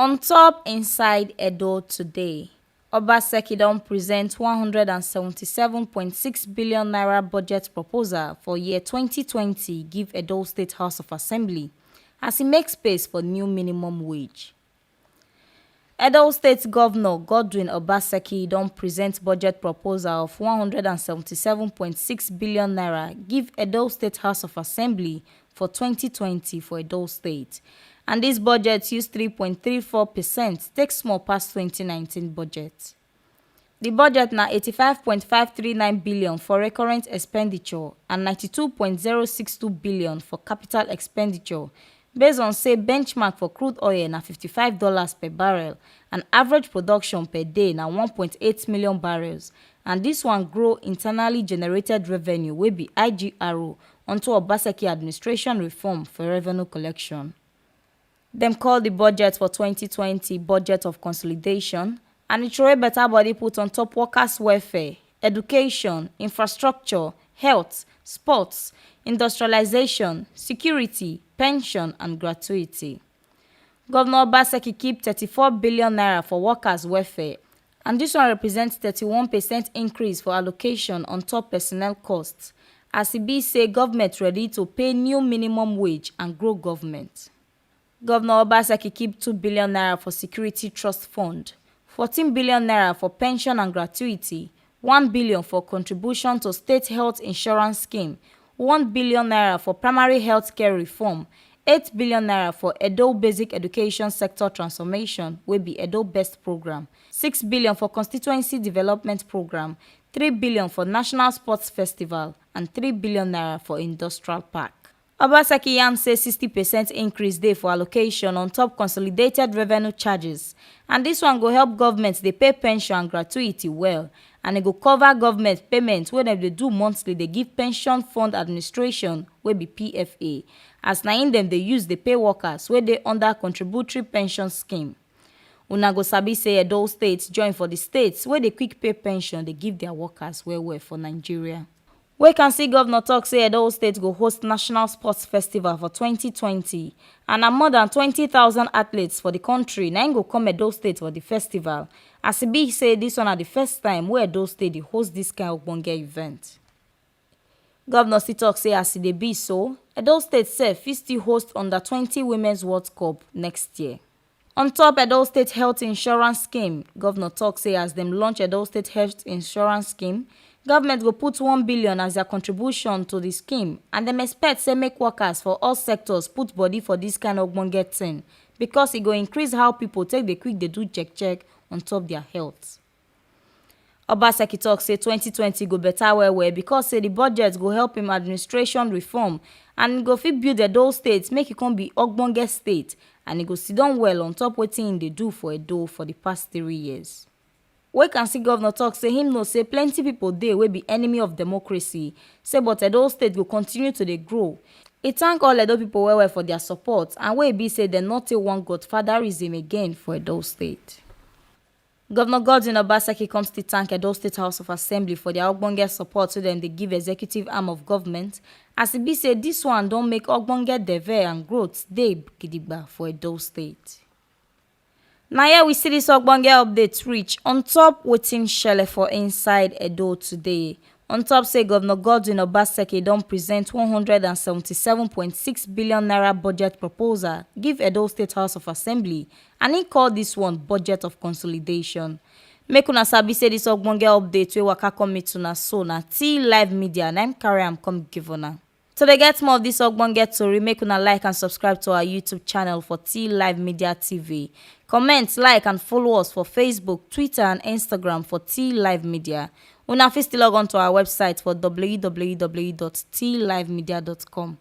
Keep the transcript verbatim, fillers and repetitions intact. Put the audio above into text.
On top inside Edo today, Obaseki don present one hundred and seventy-seven point six billion naira budget proposal for year twenty twenty give Edo State House of Assembly as e make space for new minimum wage. Edo State Governor Godwin Obaseki don present budget proposal of one hundred and seventy-seven point six billion naira give Edo State House of Assembly for twenty twenty for Edo State. And this budget use three point three four percent take small pass twenty nineteen budget. The budget na eighty-five point five three nine billion for recurrent expenditure and ninety-two point zero six two billion for capital expenditure, based on say benchmark for crude oil na fifty-five dollars per barrel and average production per day na one point eight million barrels, and this one grow internally generated revenue wey be I G R O onto Obaseki administration reform for revenue collection. Dem call the budget for twenty twenty budget of consolidation, and e throw better body put on top workers welfare, education, infrastructure, health, sports, industrialization, security, pension and gratuity. Governor Obaseki keep thirty-four billion naira for workers welfare, and this one represents thirty-one percent increase for allocation on top personnel costs, as e be say government ready to pay new minimum wage and grow government. Governor Obaseki keep two billion naira for security trust fund, fourteen billion naira for pension and gratuity, one billion for contribution to state health insurance scheme, one billion naira for primary health care reform, eight billion naira for Edo basic education sector transformation wey be Edo Best program, six billion for constituency development program, three billion for national sports festival and three billion naira for industrial park. Obaseki yarn say sixty percent increase dey for allocation on top consolidated revenue charges, and this one go help government dey pay pension and gratuity well, and e go cover government payment wey dem dey do monthly dey give Pension Fund Administration wey be P F A, as na im dem dey use dey pay workers wey dey under contributory pension scheme. Una go sabi say Edo State join for the states wey dey quick pay pension dey give their workers well well for Nigeria. Wey can see governor talk say Edo State go host National Sports Festival for twenty twenty, and na more than twenty thousand athletes for the country na im go come Edo State for the festival, as e be say this one na the first time wey Edo State dey host this kind ogbonge event. Governor still talk say as e dey be so, Edo State sef fit still host under twenty Women's World Cup next year. On top Edo State Health Insurance Scheme, Governor talk say as dem launch Edo State Health Insurance Scheme, government go put one billion as their contribution to the scheme, and dem expect say make workers for all sectors put body for this kind ogbonge thing, because e go increase how people take dey quick dey do check check on top their health. Obaseki talk say twenty twenty go better well well because say the budget go help him administration reform, and e go fit build Edo State make e come be ogbonge state, and e go sit down well on top wetin him dey do for Edo for the past three years. Wey can see governor talk say him know say plenty people dey wey be enemy of democracy, say but Edo State go continue to dey grow. E thank all Edo people well well for their support, and wey e be say dem no take one godfatherism again for Edo State. Governor Godwin Obaseki come still thank Edo State House of Assembly for their ogbonge support wey dem dey give executive arm of government, as e be say this one don make ogbonge development and growth dey gidigba for Edo State. Na here we see this ogbonge update reach on top wetin shele for inside Edo today. On top say Governor Godwin Obaseki don present one hundred and seventy-seven point six billion naira budget proposal give Edo State House of Assembly, and he call this one budget of consolidation. Make una sabi say this ogbonge update wey waka come meet una so na T Live Media na im carry am come give una. To dey get more of this ogbonge tori, make una like and subscribe to our YouTube channel for T Live Media T V. Comment, like and follow us for Facebook, Twitter and Instagram for T Live Media. Una fit still log on to our website for w w w dot t live media dot com.